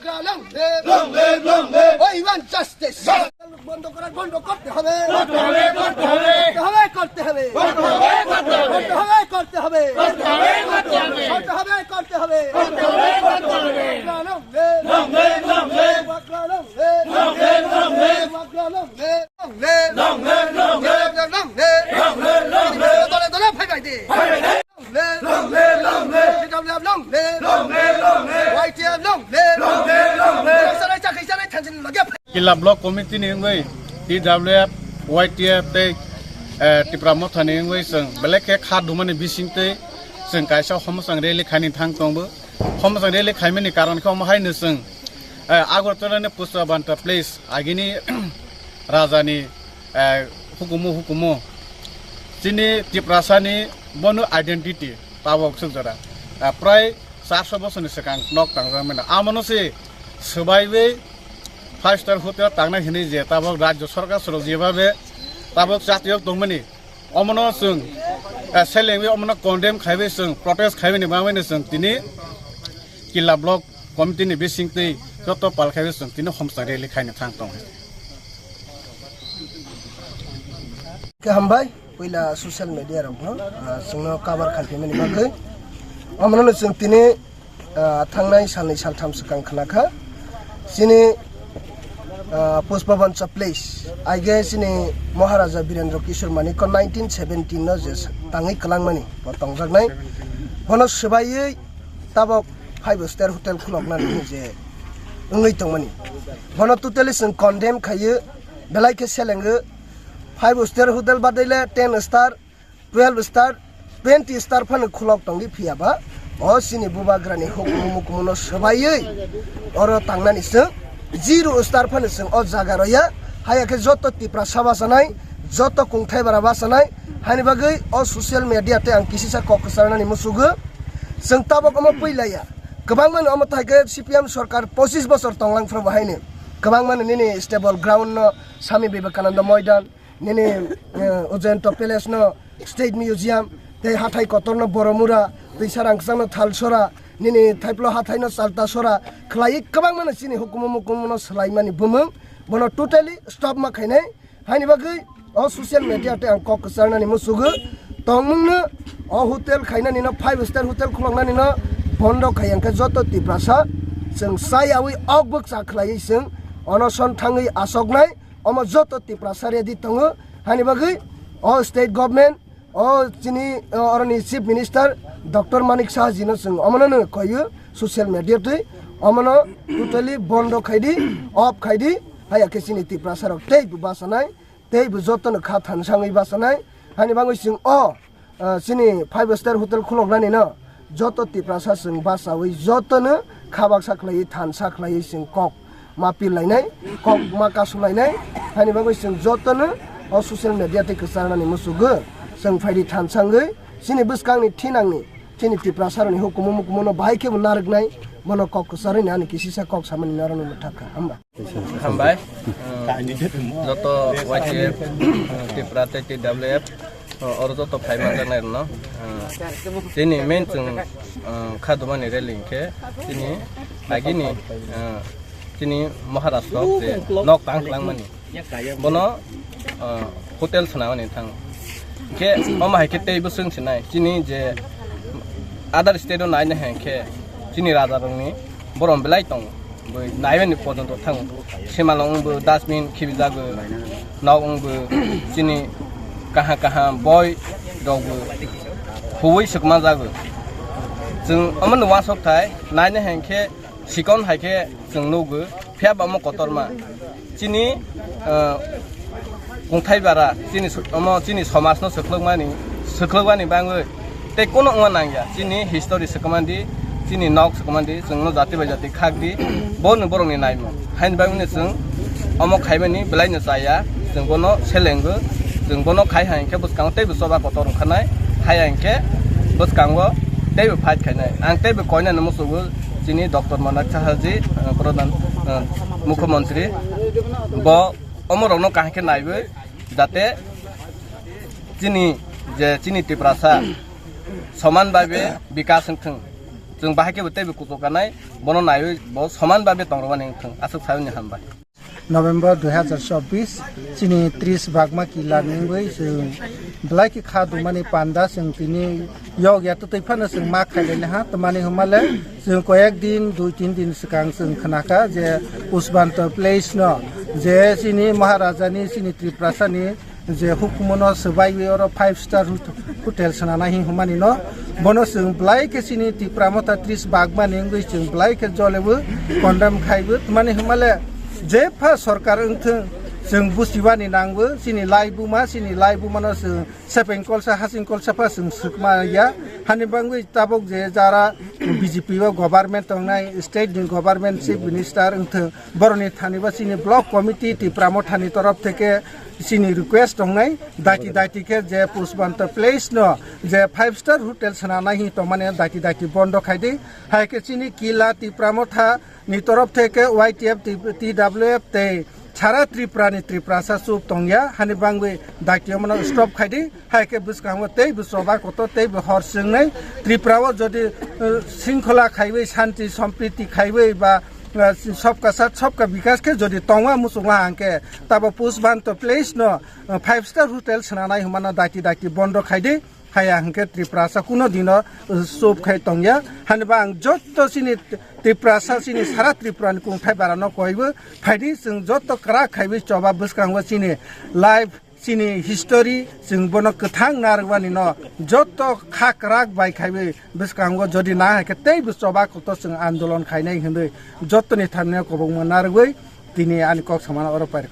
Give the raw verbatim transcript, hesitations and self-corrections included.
Long live! Long live! Long live! We want justice! বন্ধ করার বন্ধ করতে হবে। করতে হবে, করতে হবে। করতে হবে, করতে হবে। করতে হবে, করতে হবে। করতে হবে, করতে হবে। করতে হবে, করতে হবে। করতে হবে, করতে হবে। বাগড়া long live! Long live! Long live! বাগড়া long live! Long live! Long live! বাগড়া long live! Long live! Long live! Long live! Long live! দলে দলে ভাই ভাই দে। Long live! Long live! Long live! T W F long live! Long live! Long live! Y T F long live! Long live! Long live! Sarai chakri sarai thansin lage. Killa Block Committee ni wngwi T W F, Y T F tei, eh, Tipra Motha ni wngwi chwng belai khe kha dumani bising tei chwng kaisa homosang rally khaini thang tongo. Homosang rally khaimani karon khe omo haino chwng, eh, Agartala ni Pushpabanta Place agini raja ni, eh, hukumu hukumu chini Tiprasa ni bono identity tabok swk jora, eh, prai charso bosorni swkang nok tangjakmani. Amono se swbaiwi five star hotel tangnai hinwi je tabok rajyo sorkar sorok jebabe tabok chatiyok tongmani, omono chwng, eh, selengwi omono condemn khaiwi chwng protest khaimani bangmani chwng tini Killa Block Committee ni bising twi joto pal khaiwi chwng tini homosang rally khaina thang tong. Khe hambai, puila social media rokno, ah, chwngno cover khaiphaimani bagwi. Omono chwng tini, ah, thangnai salni saltham swkang khna kha. Chini, ah, Pushpabanta Place, aige chini Maharaja Birendra Kishore Manikya nineteen seventeen no je tangwi kwlangmani bo tongjaknai. Bono swbaiwi tabok five star hotel khuloknani je wngwi tongmani. Bono totally chwng condemn khaio, belai khe selengo. Five star hotel badai le ten star, twelve star, twenty star phano khulok tongdi, phiya ba o chini bubagrani hukumu mukumuno swbaiwi oro tangnani chwng zero star phano chwng o jaga roya. Haya khe joto Tiprasa bachanai, joto kungthai bara bachanai, hani bagwi o social media tei ang kisisa kok kwcharnani musugo. Chwng tabok omo puilaya, kwbangmano omo thai khe C P M sorkar pochis bosor tonglang phuru bo haino kwbangmano nini stable ground no Swami Vivekananda Moidan, nini, eh, Ujjayanta Palace no State Museum, tei hathai kotor no Boromura, tei sarang kwchang no Thalsora, nini thaiplo hathai no Chaltasora, khlai kwbangma no chini hukumu mukumu no swlaimani bumung, bono totally stop ma khainai. Haini bagwi o social media tei ang kok kwcharnani musugo, tongmungno o hotel khainani no, five star hotel khuloknani no bondo khai, hwnkhe joto Tiprasa chwng chayawi ok bwkcha khlaiwi chwng onoson thangwi asoknai. Omo joto Tiprasa ready tongo, hani bagwi o state government, o chini, o oroni chief minister Doctor Manik Saha jino chwng omono no koyo social media twi, omono totally bondo khaidi, off khaidi, haya khe chini Tiprasa rok tei bo bachanai, tei bo joto no kha thansangwi bachanai, hani bagwi chwng o ah, chini five star hotel khuloknani no joto Tiprasa chwng bachawi jotono kha baksa khlaiwi thansa khlaiwi chwng kok ma pillainai, kok ma kasulainai, haini bagwi chwng jotono o social media tei kwcharnani musugo chwng phaidi thansangwi chini bwskangni thinangni chini Tiprasa rokni hukumu mukumu no bahai khe bo narwknai, bono kok kwcharwi ani kisisa kok samani norokno mwthakha, hamba. Hambai. Joto Y T F, Tipra tei T W F, oro joto phai manjaknai rokno. Chini main chwng kha dumani rally hwnkhe chini agini, chini Maharashtra je nok tang kwlangmani. Bono hotel swnamani thang. Hwnkhe omo hai khe teibo chwng sinai. Chini je other state o naina hai khe chini raja rokni borom belai tongo. Bo naimani pojonto thango. Simalong wngbo dustbin khibijago. Nok wngbo chini kaham kaham boi rokbo huwi swkma jago. Chwng omono uansuk thai naina hai khe sikon hai khe chwng nukgo. Phiya ba omo kotorma. Chini, ah, kungthai bara, chini so-, omo chini somaj no swkhlwkmani, swkhlwkmani bangwi tei kono wngma nangya. Chini history swkmandi, chini nok swkmandi, chwngno jati bai jati khakdi, bono borokni naimung. Haini bagwino chwng omo khaimani belaino chaya, chwng bono selengo, chwng bono khai hai hwnkhe bwskango teibo choba kotor wngkhanai, hai hai hwnkhe bwskango teibo fight khainai. Ang teibo koinani muchungo, chini Doctor Manik Saha ji, uh, Pradhan, uh, Mukhyamantri, bo omorokno kaham khe naiwi, jate chini je chini Tiprasa soman bhabe bikas wngthwng, Chwng bahai khe bo teibo kuchuk kanai, bono naiwi bo soman babe tongrwani wngthung, aswk sayoni hambai. November dui hazar chobbish, chini tris bagma kila ni wngwi chwng belai khe kha dumani panda chwng tini yog ya twtwi phano chwng ma khailai ha, twmani hwnmale chwng koyek din, dui tin din swkang chwng khnakha je Pusbanto Place no je chini Maharaja ni, chini Tiprasa ni je hukumono swbaiwi oro five star hot-, hotel swnanai hin hwnmani no, bono chwng belai khe chini Tipra Motha tris bagmani wngwi chwng belai khe jolebo condemn khaibo, twmani hwnmale jepha sorkar wngthwng chwng buchibani nangbo, chini laibuma, chini laibumano chwng sepeng kolsa hasing kolsa pha chwng swkma ya, hani bangwi tabuk je jara B J P o government tongnai, state ni government chief minister wngthwng, boroni thani ba chini block committee Tipra Motha ni torof theke chini request tongnai, daiti daiti khe je Pusbanto Place no je five star hotel swnanai hin tongmani daiti daiti bondo khaidi, hai khe chini kila Tipra Motha ni torof theke Y T F, T W F tei sara Tripura ni Tiprasa chup tongya, hani bangwi daiti mano stop khaidi. Hai khe bwskango teibo choba kotor teibo hor chwngnai. Tripura o jodi, eh, sringkhola khaiwi, shanti sompriti khaiwi ba, eh, sobka sath sobka bikas khe jodi tongma muchungla hangkhe tabo Pusbanto Place no, eh, five star hotel swnanai hwnmano daiti daiti bondo khaidi. Haya hwnkhe Tiprasa kuno dino, eh, chup khai tongya. Haniba ang jotto chini Tiprasa, chini sara Tripura ni kungthai bara no koibo phaidi, chwng jotto kwrak khaiwi choba bwskango chini life, chini history, chwng bono kwthang narwkmani no jotto kha kwrak bai khaiwi bwskango jodi na hai khe teibo choba kotor chwng andolon khainai hwnwi jottoni thani no kwbangma narwgwi tini ani kok samano oro pairwkha.